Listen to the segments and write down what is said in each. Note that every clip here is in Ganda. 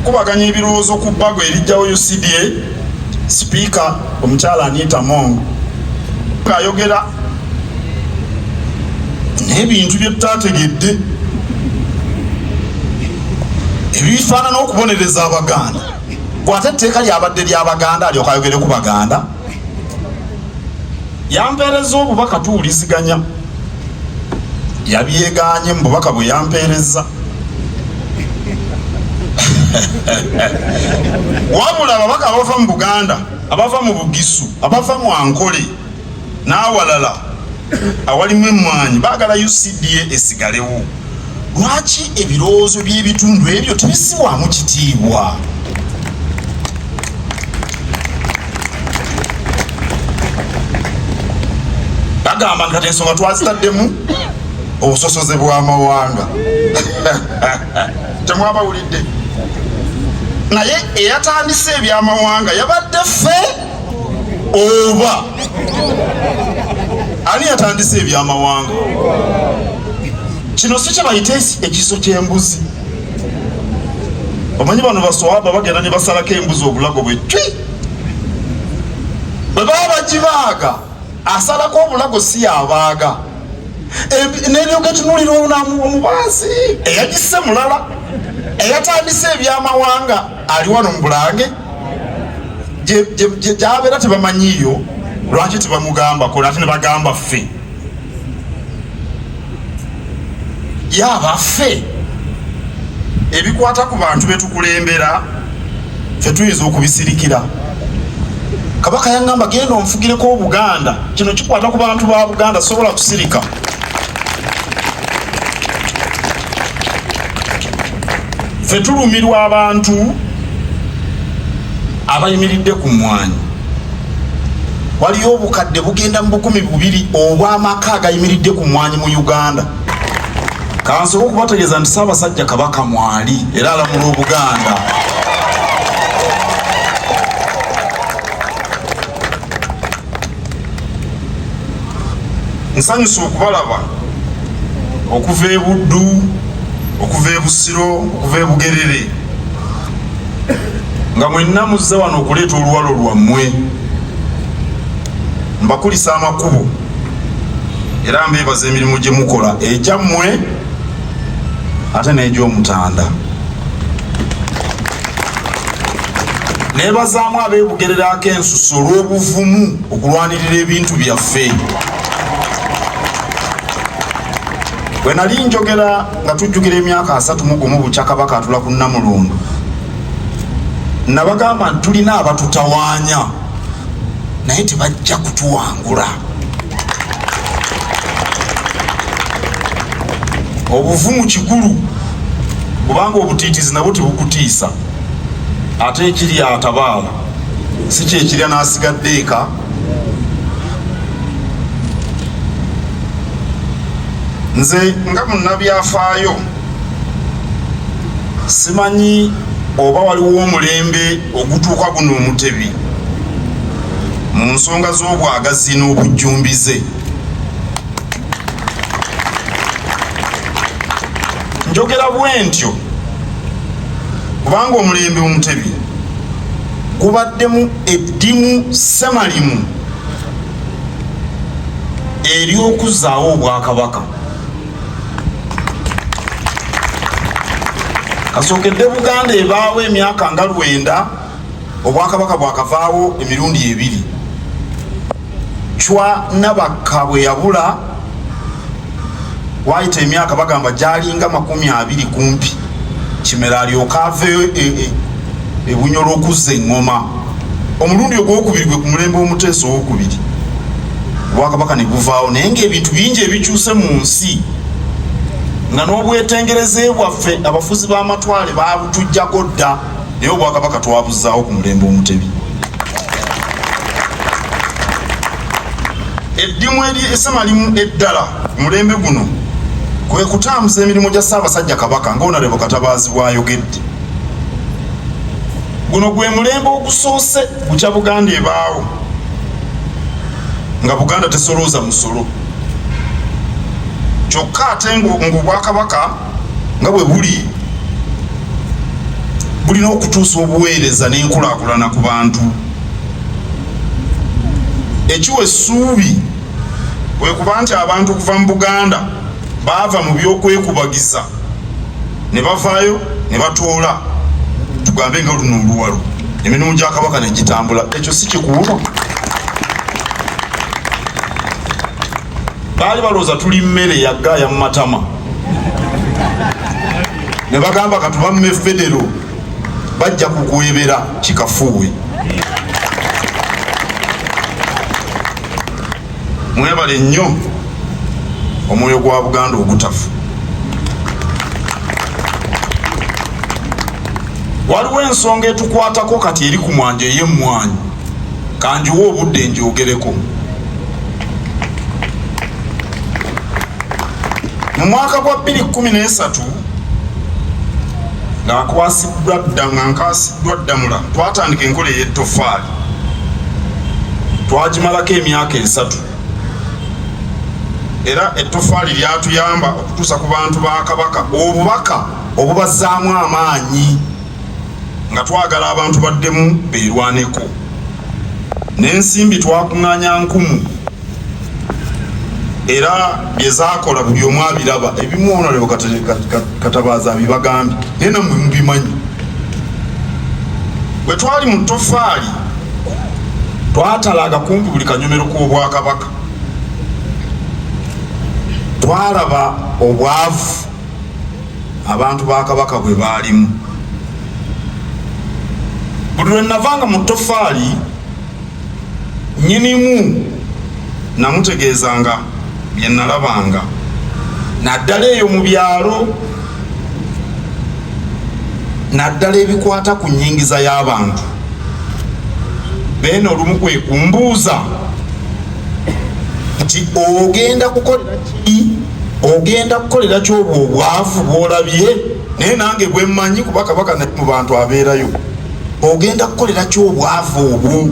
Okukubaganya ebirowoozo ku bbago eriggyawo UCDA, Sipiika omukyala Anita Among ng'ayogera n'ebintu bye tutaategedde ebifaanana okubonereza Abaganda. Bw'ate etteeka lyabadde ly'Abaganda alyoka ayogere ku Baganda. Yampeerezza obubaka tuwuliziganya, yabyegaanye mu bubaka bwe yampeerezza. Wabula ababaka abava mu Buganda, abava mu Bugisu, abava mu Ankole n'awalala awalimu emmwanyi baagala UCDA esigalewo. Lwaki ebirowoozo by'ebitundu ebyo tebissibwamu kitiibwa? Bagamba nti kati ensonga twazitaddemu obusosoze bw'amawanga. Temwabawulidde? Naye eyatandise eby'amawanga yabadde ffe oba ani yatandise eby'amawanga? Kino si kye bayita ekiso ky'embuzi. Omanyi bano baswaba bagenda ne basalako embuzi obulago bwe twi, bwe baba bagibaaga asalako obulago si yabaaga n'eryoka etunuulira omubaazi eyagisse mulala eyatandise eby'amawanga ali wano mu Bulange gyabeera tebamanyiiyo lwaki tebamugambako ate ne bagamba ffe yabaffe ebikwata ku bantu betukulembera ffe tuyinza okubisirikira. Kabaka yaŋŋamba genda onfugireko Obuganda, kino kikwata ku bantu ba Buganda, sobola kusirika. Ffe tulumirwa abantu abayimiridde ku mmwanyi. Waliyo obukadde bugenda mu 2000 obw'amaka agayimiridde ku mmwanyi mu Uganda. Kansobola okubategeeza nti Ssaabasajja Kabaka mwali era alamula Obuganda. Nsanyusa okubalaba okuva e Buddu, okuva e Busiro, okuva e Bugerere, nga mwenna muzze wano okuleeta oluwalo lwammwe. Mbakulisa amakubo era mbeebaza emirimu gye mukola egyammwe ate n'egy'Omutanda. Neebazaamu ab'ebugererako ensusu olw'obuvumu okulwanirira ebintu byaffe. Bwe nali njogera nga tujjukira emyaka 31 bukya Kabaka atula ku Nnamulondo, nabagamba nti tulina abatutawaanya naye tebajja kutuwangula. Obuvumu kikulu kubanga obutiitizi nabwo tebukutiisa, ate ekiri atabaala si kyekirya n'asigadde eka. Nze nga munnabyafaayo simanyi oba waliwo omulembe ogutuuka guno Omutebi mu nsonga z'obwagazi n'obujjumbize. Njogera bwentyo kubanga omulembe Omutebi gubaddemu eddimu ssemalimu ery'okuzzaawo Obwakabaka. Kasookedde Buganda ebaawo emyaka nga 90, Obwakabaka bwakavaawo emirundi ebiri. Chwa Nabakka bwe yabula waayita emyaka bagamba gyalinga 20 kumpi, Kimera alyoka aveeyo ebunyolo okuzza eŋŋoma. Omulundi ogwokubiri gwe ku mulembe Omuteesa owokubiri, Obwakabaka ne buvaawo, naye ng'ebintu bingi ebikyuse mu nsi nga n'obwetengereze bwaffe abafuzi b'amatwale baabutuggyako dda, naye Obwakabaka twabuzzaawo ku mulembe Omutebi. Eddimu esemalimu eddala ku mulembe guno kwe kutambuza emirimu gya Ssaabasajja Kabaka ng'Onarebo Katabaazi bw'ayogedde. Guno gwe mulembe ogusoose bukya Buganda ebaawo nga Buganda tesolooza musolo, kyokka ate ng'Obwakabaka nga bwe buli Bulina okutuusa obuweereza n'enkulaakulana ku bantu. Ekiwa essuubi kwe kuba nti abantu okuva mu Buganda baava mu by'okwekubagiza ne bavaayo ne batoola, tugambe nga luno oluwalo, emirimu gya Kabaka ne gitambula. Ekyo si kikuuno. Baali balowooza tuli mmere yaggaaya mu matama, ne bagamba katubamme federo, bajja kukwebera kikafuuwe. Mwebale nnyo omwoyo gwa Buganda ogutafu. Waliwo ensonga etukwatako kati eri ku mwanjo ey'emmwanyi, kanjiwe obudde njogereko. Mu mwaka gwa 2013 nga nkwasiddwa dda nga nkaasiddwa Ddamula, twatandika enkola ey'ettofaali, twagimalako emyaka 3, era ettofaali lyatuyamba okutuusa ku bantu ba Kabaka obubaka obubazzaamu amaanyi, nga twagala abantu baddemu beerwaneko. N'ensimbi twakuŋŋaanya nkumu, era bye zaakola buli omu abiraba. Ebimu Honorable Katabaazi abibagambye, naye nammwe mubimanyi. Bwe twali mu ttofaali twatalaaga kumpi buli kanyomero k'Obwakabaka, twalaba obwavu abantu ba Kabaka bwe baalimu. Buli lwe navanga mu ttofaali, nnyinimu namutegeezanga bye nalabanga, naddala eyo mu byalo, naddala ebikwata ku nnyingiza y'abantu. Beene olumu kwe kumbuuza nti ogenda kukolera ki, ogenda kukolera ki obwo obwavu bw'olabye, naye nange bwe mmanyi kuba Kabaka naye mu bantu abeerayo, ogenda kukolera ki obwavu obwo?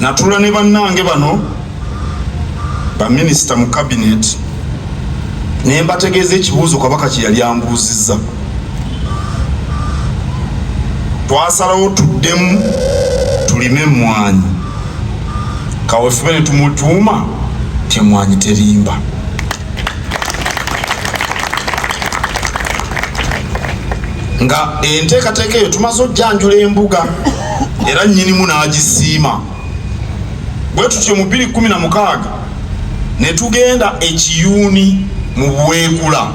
Natula ne bannange bano baminisita mu kabineeti ne mbategeeza ekibuuzo Kabaka kye yali ambuuzizza. Twasalawo tuddemu tulime emmwanyi, kawefube ne tumutuuma nti Emmwanyi Terimba. Nga enteekateeka eyo tumaze ojjanjula embuga, era nnyinimu n'agisiima. Bwe tutyo mu 2016 ne tugenda ekiyuuni mu Buweekula,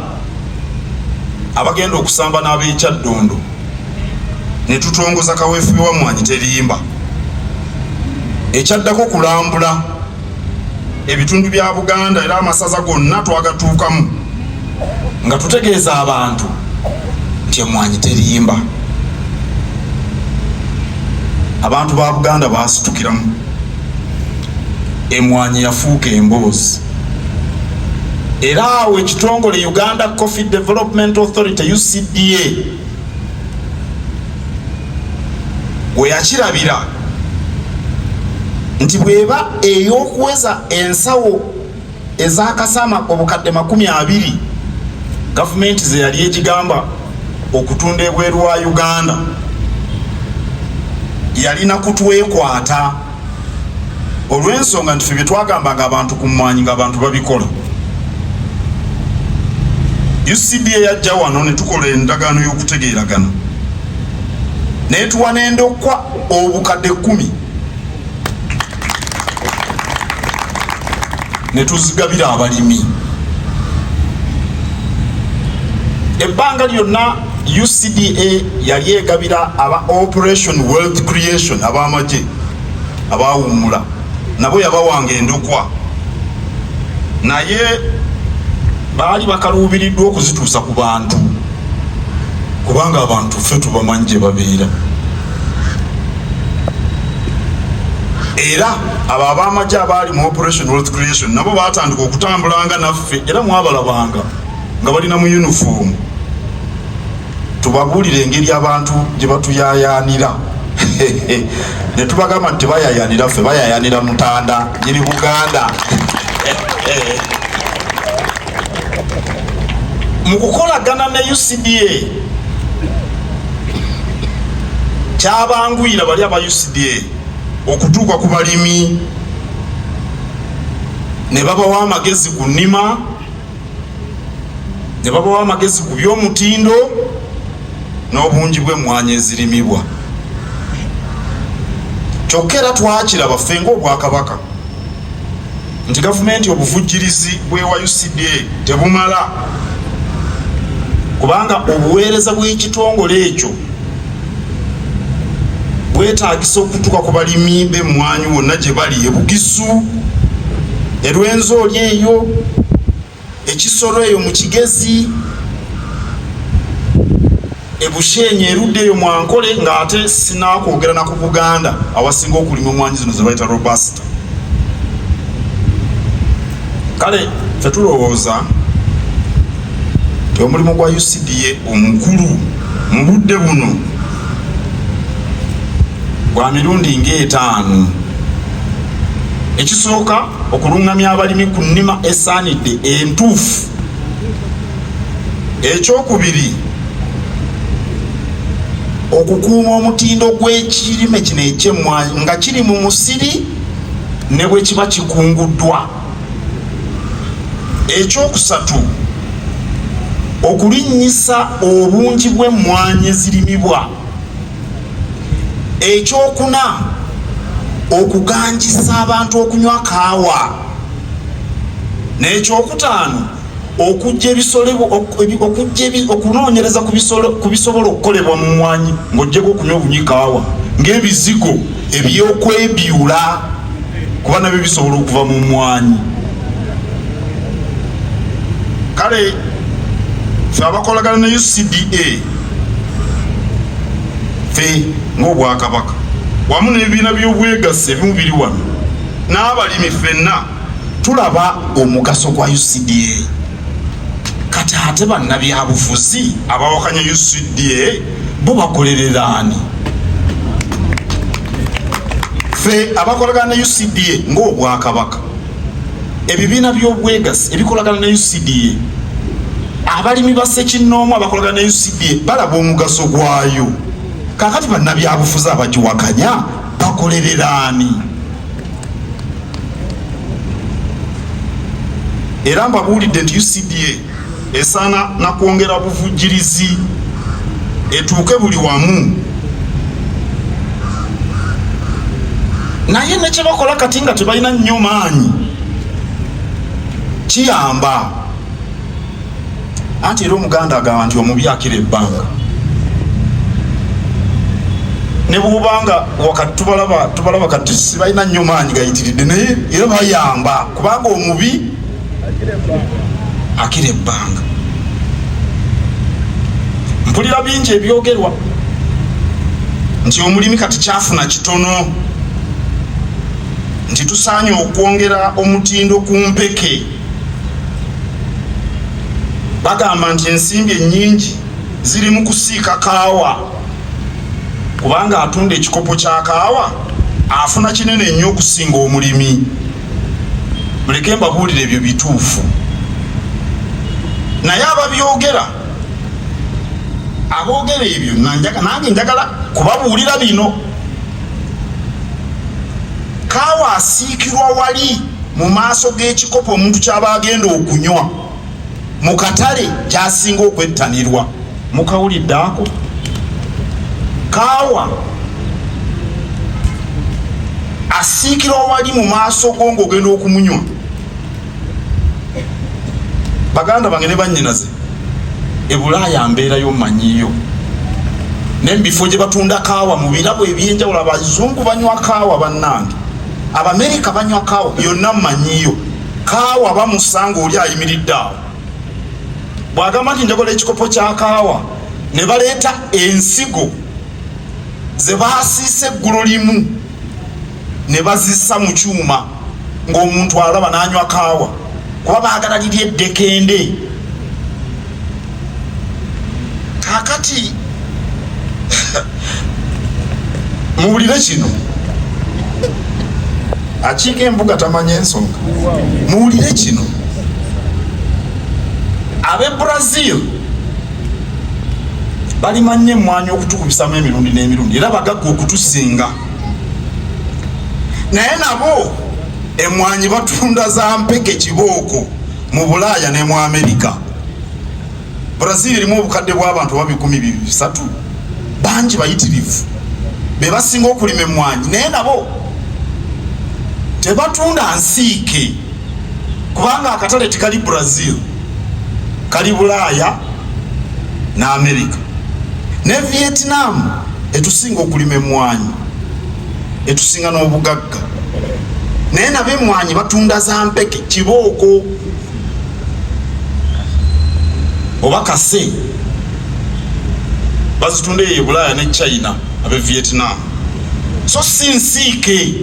abagenda okusamba n'ab'ekyaddondo, ne tutongoza kaweefube wa Mmwanyi Terimba. Ekyaddako kulambula ebitundu bya Buganda, era amasaza gonna twagatuukamu nga tutegeeza abantu nti Emmwanyi Terimba. Abantu ba Buganda baasitukiramu, emmwanyi yafuuka emboozi. Era awo ekitongole Uganda Coffee Development Authority, UCDA, we yakirabira nti bw'eba ey'okuweza ensawo ezakasama obukadde 20 gavumenti ze yali egigamba okutunda ebweru wa Uganda, yalina kutwekwata, olw'ensonga nti ffe bye twagambanga abantu ku mmwanyi nga abantu babikola. UCDA yajja wano ne tukola endagaano y'okutegeeragana, netuwa n'endokwa obukadde 10 ne tuzigabira abalimi. Ebbanga lyonna UCDA yali egabira aba Operation Wealth Creation, ab'amagye abawummula, nabo yabawanga endokwa, naye baali bakaluubiriddwa okuzituusa ku bantu, kubanga abantu ffe tubamanyi gye babeera. Era abo ab'amagye abaali mu Operation Wealth Creation nabo baatandika okutambulanga naffe, era mwabalabanga nga balina mu yunifoomu, tubabuulire engeri abantu gye batuyayaanira, ne tubagamba nti tebayayaanira ffe, bayayaanira Mutanda nyini Buganda. Mu kukolagana ne UCDA, Kyabanguyira bali aba UCDA okutuuka ku balimi ne babawa amagezi ku nnima, ne babawa amagezi ku by'omutindo n'obungi bw'emmwanyi ezirimibwa. Kyokka era twakiraba ffe ng'Obwakabaka nti gavumenti obuvujjirizi bw'ewa UCDA tebumala, kubanga obuweereza bw'ekitongole ekyo bwetaagisa okutuuka ku balimi b'emmwanyi wonna gye bali, e Bugisu, e Rwenzori eyo, e Kisoro eyo mu Kigezi, e Bushenyi erudda eyo mu Ankole, ng'ate sinaakwogera na ku Buganda awasinga okulima emmwanyi zino ze bayita Robusta. Kale ffe tulowooza nti omulimu gwa UCDA omukulu mu budde buno gwa mirundi ng'etaano. Ekisooka, okulungamya abalimi ku nnima esaanidde entuufu. Ekyokubiri, okukuuma omutindo gw'ekirime kino eky'emmwanyi nga kiri mu musiri ne bwe kiba kikunguddwa. Ekyokusatu, okulinnyisa obungi bw'emmwanyi ezirimibwa. Ekyokuna, okuganjisa abantu okunywa kaawa. N'ekyokutaano, okujja ebisolo, okujja okunoonyereza ku bisolo, ku bisobola okukolebwa mu mmwanyi ng'oggyeko okunywa obunywi kaawa, ng'ebizigo eby'okwebyula, kuba nabyo bisobola okuva mu mmwanyi. Kale ffe abakolagana ne UCDA, ffe ng'Obwakabaka wamu n'ebibiina by'obwegassi ebimu biri wano n'abalimi, ffenna tulaba omugaso gwa UCDA. Kati ate bannabyabufuzi abawakanya UCDA bo bakolerera ani? Ffe abakolagana ne UCDA ng'Obwakabaka, ebibiina by'obwegassi ebikolagana ne UCDA, abalimi ba ssekinnoomu abakolagana ne UCDA balaba omugaso gwayo. Kaakati bannabyabufuzi abagiwakanya bakolerera ani? Era mbabuulidde nti UCDA esaana nakwongera buvujjirizi etuuke buli wamu. Naye ne kye bakola kati nga tebalina nnyo maanyi kiyamba. Anti era Omuganda agamba nti omubi akira ebbanga. Ne bw'obanga wakati tubalaba kati sibalina nnyo maanyi gayitiridde, naye era bayamba, kubanga omubi akira ebbanga. Mpulira bingi ebyogerwa nti omulimi kati kyafuna kitono, nti tusaanye okwongera omutindo ku mpeke. Bagamba nti ensimbi ennyingi ziri mu kusiika kaawa, kubanga atunda ekikopo kya kaawa afuna kinene nnyo okusinga omulimi. Muleke mbabuulire, ebyo bituufu, naye ababyogera, aboogera ebyo, nange njagala kubabuulira bino. Kaawa asiikirwa wali mu maaso g'ekikopo omuntu ky'aba agenda okunywa mu katale ky'asinga okwettanirwa. Mukawulidde ako? Kaawa asiikirwa wali mu maaso go ng'ogenda okumunywa. Baganda bange ne bannyinaze, e Bulaaya mbeerayo, mmanyiyo ne mu bifo gye batunda kaawa mu birabo eby'enjawulo. Abazungu banywa kaawa, bannange, Abamerika banywa kaawa, yonna mmanyiyo. Kaawa bamusanga oli ayimiridde awo, bw'agamba nti njagala ekikopo kya kaawa, ne baleeta ensigo ze baasiise eggulo limu ne bazissa mu kyuma ng'omuntu alaba n'anywa kaawa, kuba baagala liri eddekende. Kaakati muwulire kino, akiika embuga tamanya ensonga. Muwulire kino, ab'e Brazil Balima nnyo emmwanyi okutukubisamu emirundi n'emirundi, era bagagga okutusinga, naye nabo emmwanyi batunda za mpeke kibooko mu Bulaaya ne mu Amerika. Brazil erimu obukadde bw'abantu oba 2300, bangi bayitirivu, be basinga okulima emmwanyi, naye nabo tebatunda nsiike kubanga akatale tekali Brazil, kali Bulaaya ne Amerika. Ne Vietnam etusinga okulima emmwanyi, etusinga n'obugagga, naye nabo emmwanyi batunda za mpeke kibooko oba kase, bazitunda eyo e Bulaaya ne China abe Vietnam, so si nsiike.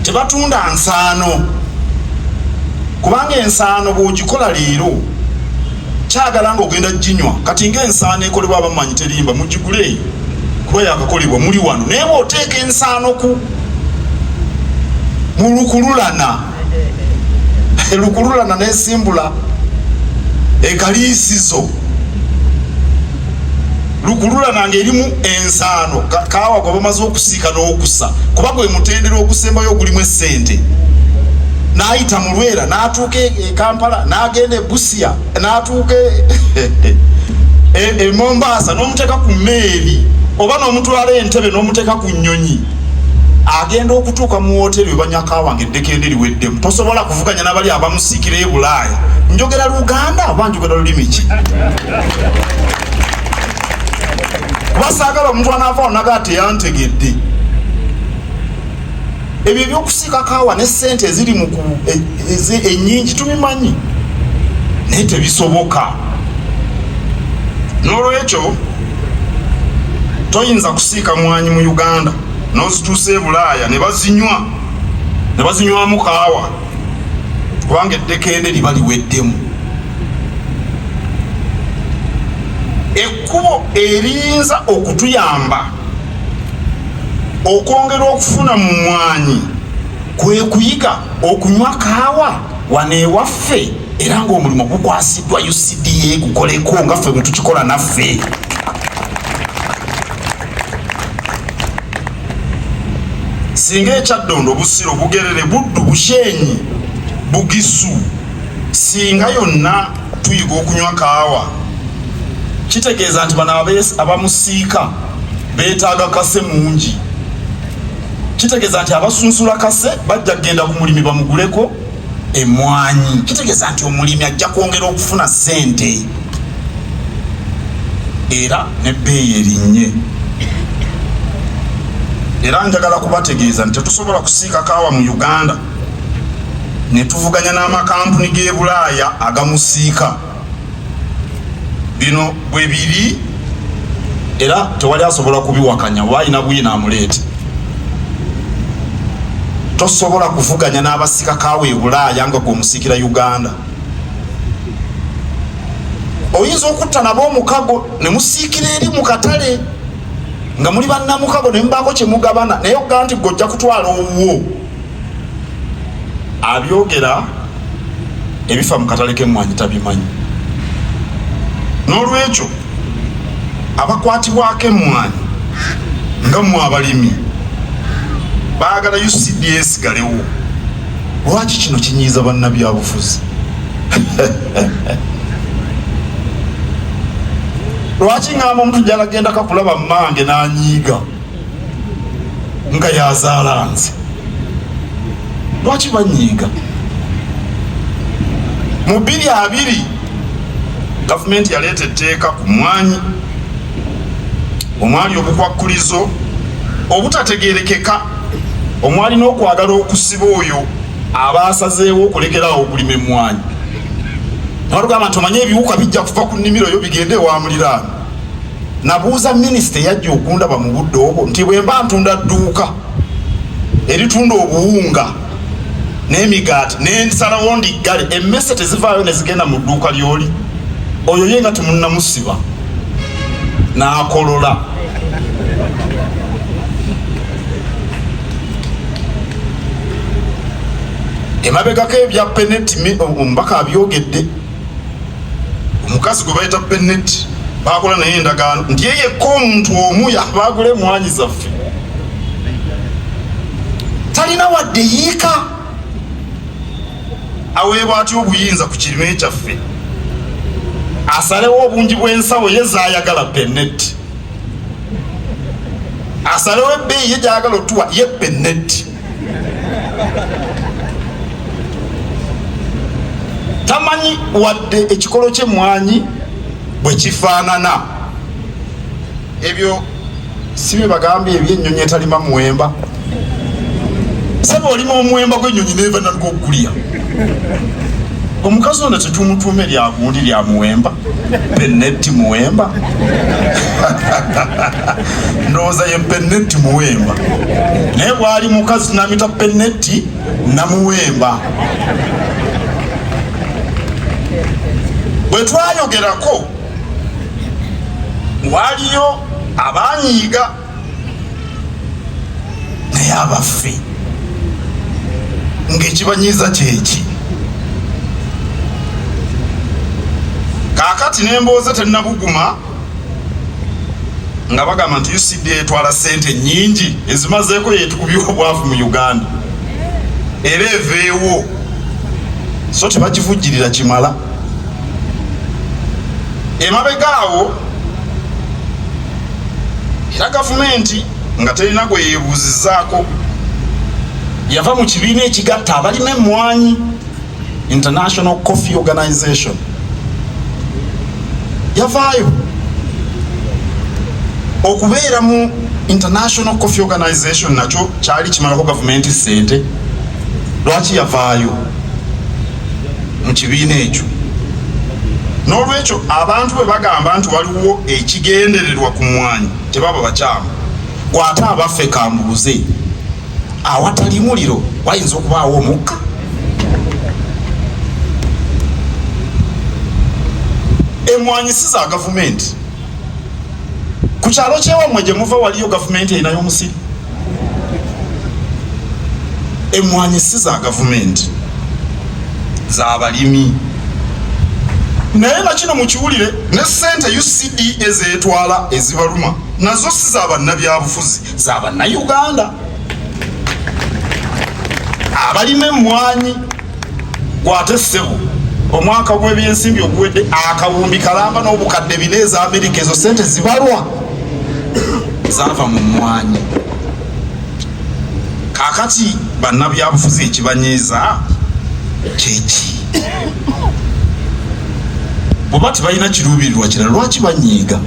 Tebatunda nsaano kubanga ensaano bw'ogikola leero kyagala nga ogenda ginywa kati ng'ensaano ekolebwa abamanyi terimba, mugigule kuba yakakolebwa muli wano. Naye bw'oteeka ensaano ku mu lukululana, lukululana nesimbula ekaliisizo, lukululana ng'erimu ensaano, kaawa gwe bamaze okusiika n'okusa, kuba gwe mutendera ogusembayo ogulimu essente, n'ayita mu Lwera, n'atuuka e Kampala, n'agenda e Busia, n'atuuka e Mombasa, n'omuteeka ku mmeeri oba n'omutwala Entebe, n'omuteeka ku nnyonyi, agenda okutuuka mu wooteeri we banywa kaawa ng'eddekende liweddemu. Tosobola kuvuganya n'abali abamusiikira e Bulaaya. Njogera Luganda oba njogera lulimi ki? Kuba saagala omuntu anaavaawo naga teyantegedde. Ebyo ebyokusiika kaawa ne ssente eziri mu ennyingi tubimanyi, naye tebisoboka. N'olwekyo toyinza kusiika mwanyi mu Uganda n'ozituusa e Bulaaya ne bazinywa ne bazinywamu kaawa, kubanga eddekende liba liweddemu. Ekkubo eriyinza okutuyamba okwongera okufuna mu mwanyi kwe kuyiga okunywa kaawa wano ewaffe, era ng'omulimu gukwasiddwa UCDA gukoleko nga ffe bwe tukikola naffe. Singa ekyaddondo, Busiro, Bugerere, Buddu, Bushenyi, Bugisu, singa yonna tuyiga okunywa kaawa, kitegeeza nti bano abamusiika beetaaga kase mungi. Kitegeeza nti abasunsula kase bajja kugenda ku mulimi bamuguleko emwanyi. Kitegeeza nti omulimi ajja kwongera okufuna ssente era nebbeeyi erinnye. Era njagala kubategeeza nti tetusobola kusiika kaawa mu Uganda ne tuvuganya n'amakampuni g'e Bulaaya agamusiika. Bino bwe biri era tewali asobola kubiwakanya, oba alina bwino amuleete. Tosobola kuvuganya n'abasiika kaawa e Bulaaya nga gweomusiikira Uganda. Oyinza okutta nabo omukago ne musiikira eri mu katale nga muli bannamukago ne mubaako kye mugabana, naye okugamba nti gwe ojja kutwala owuwo, abyogera ebifa mu katale k'emmwanyi tabimanyi. N'olwekyo abakwatibwako emmwanyi nga mmwe abalimi baagala UCDA esigalewo. Lwaki kino kinyiiza bannabyabufuzi? Lwaki ngamba omuntu gyalagenda kakulaba mmange n'anyiiga nga yazaala nze? Lwaki banyiiga? Mu 2020 gavumenti yaleeta etteeka ku mwanyi omwali obukwakkulizo obutategerekeka, omwali n'okwagala okusiba oyo aba asazeewo okulekeraawo okulima emmwanyi. Nalugamba nti omanye ebiwuka bijja kuva ku nnimiro yo bigende ewa muliraano. Nabuuza minisita eyajja okundaba mu budde obwo nti bwe mba ntunda dduuka eritunda obuwunga n'emigaati nensalawo ndiggale, emmese tezivaayo ne zigenda mu dduuka ly'oli oyo ye nga temunnamusiba? N'akolola. Emabegako ebya Peneti, omubaka abyogedde, omukazi gwe bayita Peneti. Bakola naye endagaano nti ye yekka omuntu omu yabaagula emmwanyi zaffe, talina wadde yiika. Aweebwa atya obuyinza ku kirime kyaffe asalewo obungi bw'ensawo ye zayagala pennetti, asalewo ebbeeyi ye gyayagala otuwa ye pennetti? Tamanyi wadde ekikolo ky'emmwanyi bwe kifaanana. Ebyo si bye bagambye eby'ennyonyi etalima muwemba? Saba olima omuwemba gw'ennyonyi neva nalwo okugulya. Omukazi ono tetumutuume lyagundi lya muwemba, Pennetti Muwemba. Ndowooza ye Pennetti Muwemba, naye bwali mukazi tunamita Pennetti Namuwemba. Bwe twayogerako waliyo abanyiiga, naye abaffe ng'ekibanyiiza kyeki? Kaakati n'embooze tennabuguma nga bagamba nti UCDA etwala ssente nnyingi ezimazeeko, yetukubye obwavu mu Uganda, era eveewo, so tebagivujjirira kimala. Emabega awo era gavumenti nga terina gwe yeebuuzizaako yava mu kibiina ekigatta abalima emmwanyi, International Coffee Organization, yavaayo. Okubeera mu International Coffee Organization nakyo kyali kimalako gavumenti ssente. Lwaki yavaayo mu kibiina ekyo? N'olwekyo abantu bwe bagamba nti waliwo ekigendererwa ku mwanyi, tebaba bakyamu. Gwate abaffe kambuuze, awatali muliro wayinza okubaawo omukka? Emwanyi si za gavumenti. Ku kyalo kyewammwe gye muva waliyo gavumenti erinayo omusiri? Emwanyi si za gavumenti, za balimi. Naye nakino mukiwulire, ne sente UCDA zetwala ezibaluma nazo si za bannabyabufuzi, za Bannayuganda abalima emmwanyi. Gwate ssebo, omwaka gw'ebyensimbi oguwedde akawumbi kalamba n'obukadde bina eza Amerika, ezo sente zibalwa, zaava mu mmwanyi. Kaakati bannabyabufuzi ekibanyiiza kyeki? Bweba tebalina kiruubirirwa kirala, lwaki banyiiga?